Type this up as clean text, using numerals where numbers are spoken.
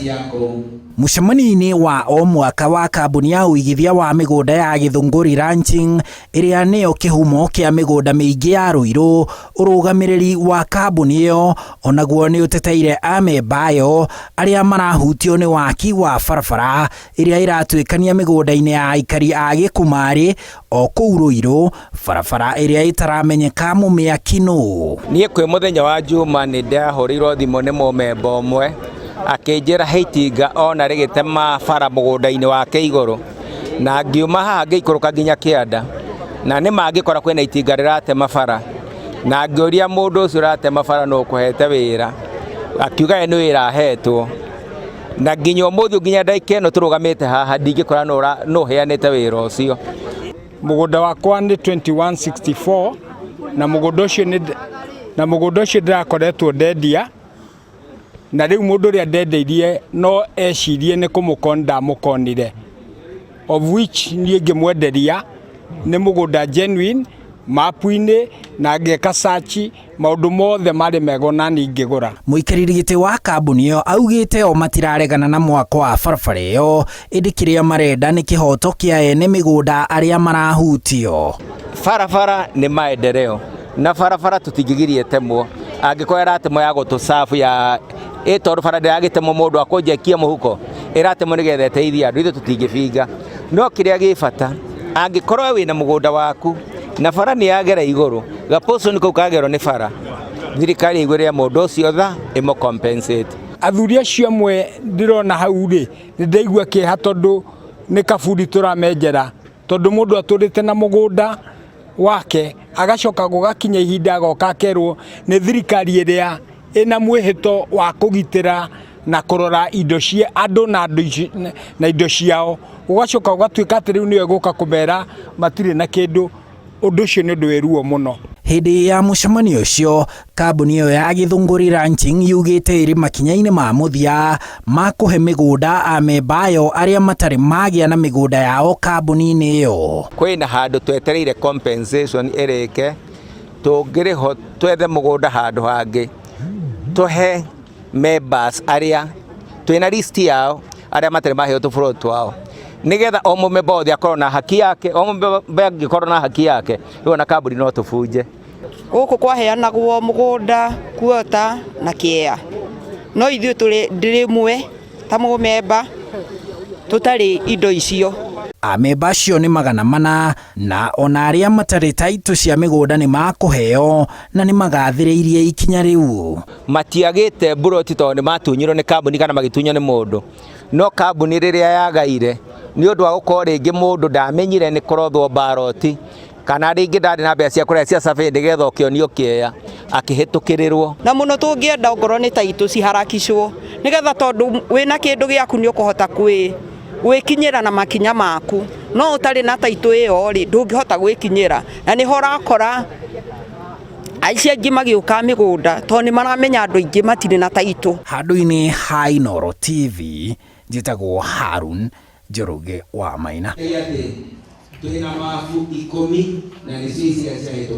Cia kũu. Mũcemanio-inĩ wa o mwaka wa kambuni ya ũigithia wa mĩgũnda ya Gĩthũngũri Ranching, ĩrĩa nĩyo kĩhumo kĩa mĩgũnda mĩingĩ ya Ruiru, ũrũgamĩrĩri wa kambuni ĩyo onaguo nĩ ũteteire amemba ayo arĩa marahutio nĩ waki wa barabara ĩrĩa ĩratuĩkania mĩgũnda-inĩ ya aikari a Gĩkumarĩ o kũu Ruiru, barabara ĩrĩa ĩtaramenyeka mũmĩaki nũ. Niĩ kwĩ mũthenya wa Juma nĩ ndahũrĩirwo thimũ nĩ mũmemba ũmwe, akĩnjĩra he itinga ona rĩgĩtema bara mũgũnda-inĩ wake igũrũ, na ngiuma haha ngĩikũrũka nginya kĩanda, na nĩ mangĩkora kwĩna itinga rĩratema bara, na ngĩũria mũndũ ũcio ũratema bara nũ ũkũhete wĩra, akiuga ye nĩ wĩra ahetwo, na nginya ũmũthĩ, nginya ndagĩka ĩno tũrũgamĩte haha, ndingĩkora nũ ũheanĩte wĩra ũcio. Mũgũnda wakwa nĩ 2164, na mũgũnda ũcio ndĩrakoretwo ndendia, na rĩu mũndũ ũrĩa ndendeirie no ecirie nĩ kũmũkoni ndamũkonire, of which niĩ ngĩmwenderia nĩ mũgũnda genuine mapu-inĩ, na ngeka search, maũndũ mothe marĩ mega ona niĩ ngĩgũra. Mũikarĩri gĩtĩ wa kambuni ĩyo augĩte o matiraregana na mwako wa barabara ĩyo, ĩndĩ kĩrĩa marenda nĩ kĩhoto kĩa ene mĩgũnda arĩa marahutio. Barabara nĩ maendeleo, na barabara tũtingĩgiria ĩtemwo angĩkorwo ĩratemwo ya gũtũcabu ya ĩ, tondũ bara ndĩragĩtemwo mũndũ akũnjekia mũhuko, ĩratemwo nĩgetha ĩteithie andũ, ithuĩ tũtingĩbinga. No kĩrĩa gĩ bata, angĩkorwo wĩna mũgũnda waku na bara nĩ yagera igũrũ, gaportion kau kagerwo nĩ bara, thirikari ĩiguĩrĩre mũndũ ũcio tha, ĩmũ compensate. Athuri acio amwe ndĩrona hau rĩ, nĩ ndaigua kĩeha, tondũ nĩ kaburi tũramenjera, tondũ mũndũ atũrĩte na mũgũnda wake, agacoka gũgakinya ihinda agoka akerwo nĩ thirikari ĩrĩa ĩna mwĩhĩto wa kũgitĩra na kũrora indo cia andũ na andũ na indo ciao, gũgacoka gũgatuĩka atĩ rĩu nĩyo ĩgũka kũmera matirĩ na kĩndũ. Ũndũ ũcio nĩ ũndũ wĩ ruo mũno. Hĩndĩ ya mũcemanio ũcio, kambuni ĩyo ya Gĩthũngũri Ranching yugĩte ĩrĩ makinya-inĩ ma mũthia ma kũhe mĩgũnda amemba ayo arĩa matarĩ magĩa na mĩgũnda yao kambuni-inĩ ĩyo. Kwĩna handũ twetereire compensation ĩrĩke, tũngĩrĩhwo twethe mũgũnda handũ hangĩ, tũhe members arĩa twĩna list yao, arĩa matarĩ maheo tũbũrũri twao, nĩgetha o mũmemba wothe akorwo na haki yake. O mũmemba angĩkorwo na haki yake, rĩu ona kambuni no tũbunje. Gũkũ kwaheanagwo mũgũnda kuota na kĩea, no ithuĩ tũrĩ ndĩrĩmwe ta mũmemba tũtarĩ indo icio. Amemba acio nĩ 400, na ona arĩa matarĩ taitũ cia mĩgũnda nĩ makũheo, na nĩ magathĩrĩirie ikinya rĩu. Matiagĩte mburoti tondũ nĩ matunyirwo nĩ kambuni kana magĩtunywo nĩ mũndũ, no kambuni rĩrĩa yagaire nĩ ũndũ wa gũkorwo rĩngĩ mũndũ ndamenyire nĩ kũrothwo mbaroti, kana rĩngĩ ndarĩ na mbeca cia kũrĩa cia survey nĩgetha ũkĩonio kĩea, akĩhĩtũkĩrĩrwo. Na mũno tũngĩenda ongorwo nĩ taitũ ciharakicwo, nĩgetha tondũ wĩna kĩndũ gĩaku nĩ ũkũhota gwĩkinyĩra na makinya maku, no ũtarĩ na taitũ ĩyo rĩ, ndũngĩhota gwĩkinyĩra, na nĩho ũrakora aici aingĩ magĩũka mĩgũnda, tondũ nĩ maramenya andũ aingĩ matirĩ na taitũ. Handũ-inĩ ha Inooro TV, njĩtagwo Harun Njoroge wa Maina. Twĩna mabu 10 na nĩcio ici ciahetwo.